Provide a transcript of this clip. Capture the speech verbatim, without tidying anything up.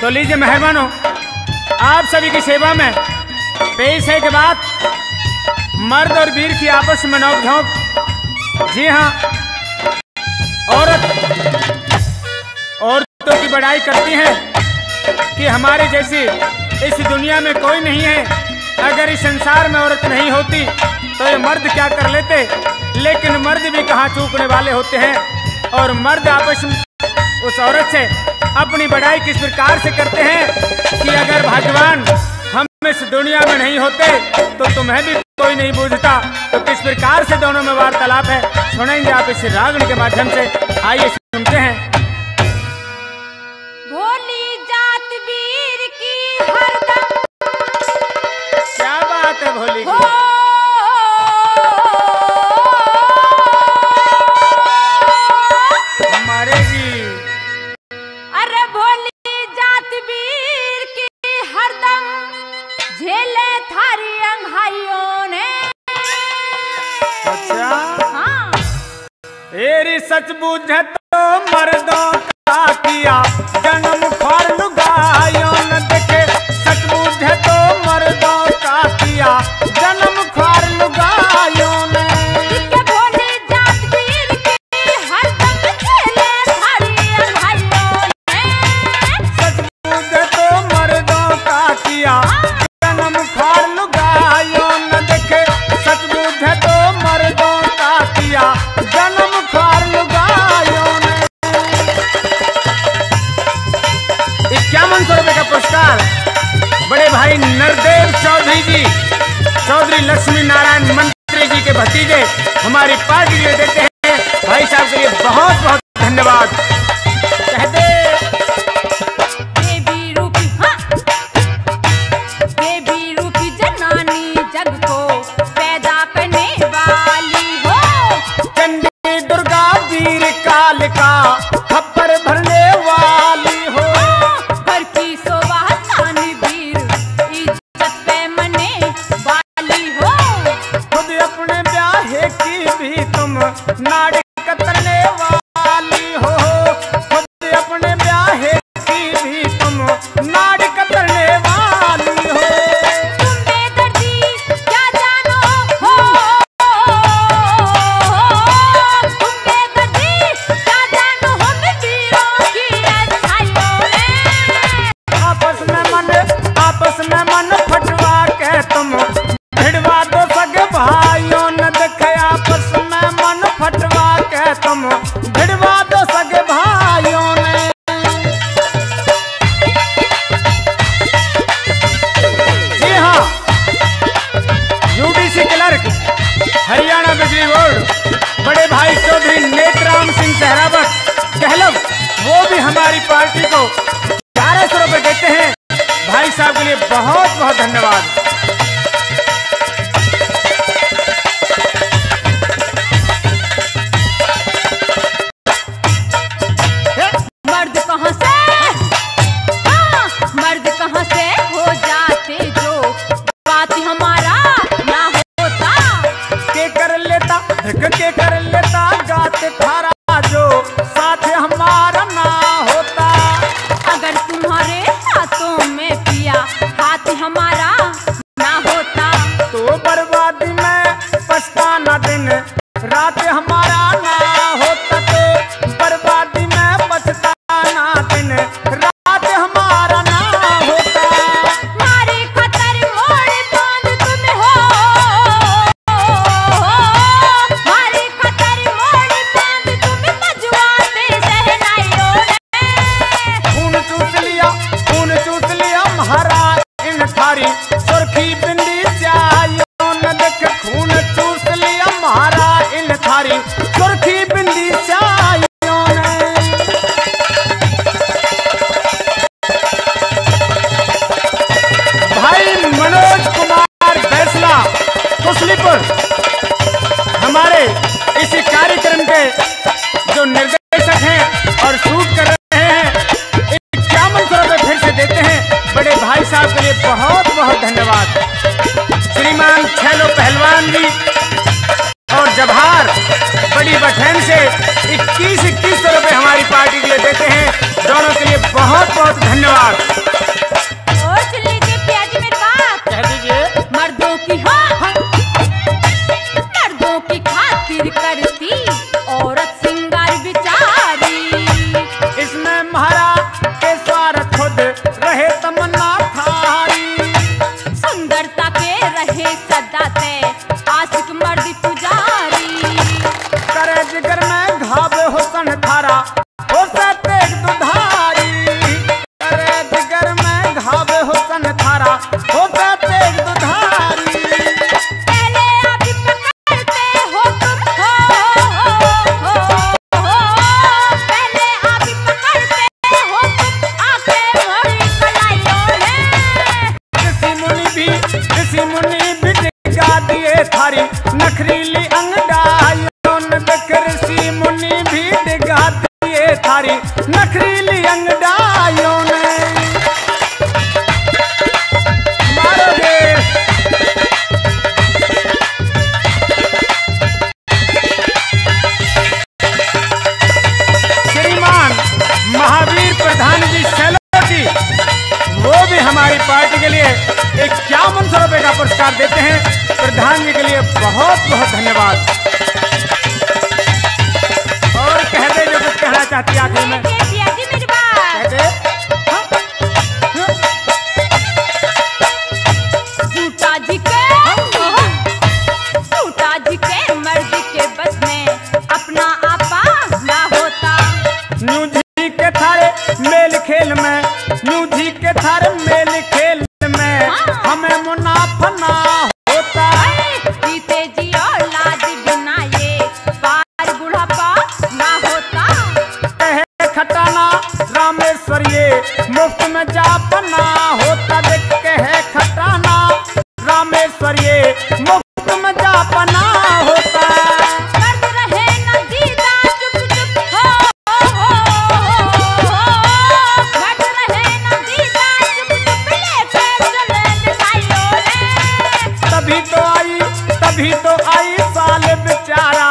तो लीजिए मेहरबानों, आप सभी की सेवा में पेश है एक बात, मर्द और वीर की आपस में नोकझोंक। जी हाँ, औरत औरतों की बड़ाई करती हैं कि हमारे जैसी इस दुनिया में कोई नहीं है। अगर इस संसार में औरत नहीं होती तो ये मर्द क्या कर लेते। लेकिन मर्द भी कहाँ चूकने वाले होते हैं, और मर्द आपस में उस औरत से अपनी बड़ाई किस प्रकार से करते हैं कि अगर भगवान हम इस दुनिया में नहीं होते तो तुम्हें भी कोई नहीं बूझता। तो किस प्रकार से दोनों में वार्तालाप है, सुनेंगे आप इस रागनी के माध्यम से। आइए सुनते हैं। भोली जात वीर की हरदम। क्या बात है भोली जी। हो। मारेगी। अरे भोली जात वीर की हरदम झेले थारी अंघाइयों ने। अच्छा। हाँ। एरी सच बूझे तो मर्दों का किया जन्म, ख्वार लुगाइयों ने देखे। सच बूझे तो मर्दों का किया जन्म, ख्वार लुगाइयों ने। के भोली जात वीर की हरदम झेले थारी अंघाइयों ने। सच बूझे तो मर्दों का किया जन्म, ख्वार लुगाइयों ने देखे। सच बूझे तो मर्दों का किया जन्म, ख्वार लुगाइयों ने। इक्यावन सौ रुपए का पुरस्कार बड़े भाई नरदेव चौधरी जी, चौधरी लक्ष्मी नारायण मंत्री जी के भतीजे हमारी पार्टी के लिए देते हैं। भाई साहब के लिए बहुत बहुत धन्यवाद। कह दे। देवी रूपी, हाँ। देवी रूपी जनानी जग को पैदा करने वाली हो। चंडी दुर्गा वीर कालिका खप्पर भरने वाली हो। हाँ, घर की शोभा स्थान वीर इज्जत पे मने वाली हो। खुद अपने ब्याहे की भी तुम नाड़ी कतरने वाली हो। खुद अपने ब्याहे की भी तुम नाड़ी कतरने वाली हो। तुम बेदर्दी क्या जानो हो, तुम बेदर्दी क्या जानो हो वीरों की अच्छाइयों में। आपस में मन, आपस में मन फटवा के तुम भिड़वा दो सगे भाइयों ने। देखे आपस में मन फटवा के तुम भिड़वा दो सगे भाइयों ने। जी हाँ, यूडीसी क्लर्क, हरियाणा बिजली बोर्ड, बड़े भाई चौधरी नेतराम सिंह सहरावत गहलोत, वो भी हमारी पार्टी को ग्यारह सौ रुपए देते हैं। भाई साहब के लिए बहुत बहुत धन्यवाद। मर्द कहाँ से, हाँ, मर्द कहाँ से हो जाते जो बात हमारा ना होता। के कर लेता, धक के कर लेता, गात थारा जो साथ हमारा ना होता। अगर तुम्हारे हाथों में पिया हाथ हमारा ना होता, तो बर्बादी में पछताना दिन रात हमारा ना होता, तो बर्बादी में पछताना दिन रात हमारा ना होता। मारी खतर मोड़ बांध तुम हो, मारी खतर मोड़ बांध तुम बजवाते शहनाइयों ने। खून चूस लिया, खून चूस लिया महाराज इन थारी सुर्खी बिंदी स्याइयों ने। देख खून चूस लिया महाराज इन थारी सुर्खी बिंदी स्याइयों ने। भाई मनोज कुमार बैसला कुसलीपुर हमारे इसी कार्यक्रम के जो निर्देशक हैं और शूट कर रहे हैं, इक्यावन सौ रुपए फिर से देते हैं। बड़े भाई साहब के लिए बहुत बहुत धन्यवाद। श्रीमान छैलो पहलवान जी और जबहार बड़ी बठैन से इक्कीस इक्कीस सौ रुपए हमारी पार्टी के लिए देते हैं। दोनों के लिए बहुत बहुत बहुत धन्यवाद। और सुन लीजिए पिया जी मेरी बात। कह दीजिए। मर्दों की, हाँ, हाँ। मर्दों की खातिर करती औरत सिंगार बिचारी। इसमें महाराज के सार खुद रहे तमन्ना थारी। सुंदरता के रहे सदा ते आशिक मर्द पुजारी। करे जिगर में घाव हुसन थारा, हो सतेज दुधारी। करे जिगर में घाव हुसन थारा, हो सतेज दुधारी। पहले अभी पकड़ते हो तुम, हो, हो, हो, हो, हो। पहले अभी पकड़ते हो तुम, आके मोड़ी कलाइयों ने। ऋषि मुनि भी, ऋषि मुनि भी डिगा दिए थारी नखरीली अंगड़ाइयों ने। देख ऋषि मुनि भी डिगा दिए थारी नखरीली अंगड़ाइयों ने। मारो रे। श्रीमान महावीर प्रधान जी सैलोटी, वो भी हमारी पार्टी के लिए इक्यावन सौ रुपए का पुरस्कार देते हैं। प्रधान जी के लिए बहुत बहुत धन्यवाद। और कह दे जो कुछ कहना चाहती है आखिर में। ये पिया जी मेरी बात। कह दे। हाँ? हाँ? झूठा जी के, झूठा जी के मर्द के बस में अपना आपा ना होता। न्यू जी के थारे मेल खेल में, न्यू जी के थारे मेल खेल में हाँ। हमें मुनाफा ना होता। अरे, जीते जी औलाद बिना ये पार बुढ़ापा ना होता। कहे खटाना रामेश्वर ये मुफ्त में जाप ना होता। देख कहे खटाना रामेश्वर ये मुफ्त में जाप ना होता। मर्द रहे ना दीदा चुप चुप, हो, हो, हो, हो, हो। मर्द रहे ना दीदा चुप चुप, लेके चले दिखाइयो रे। तभी तो आई, तभी तो आई साल बेचारा।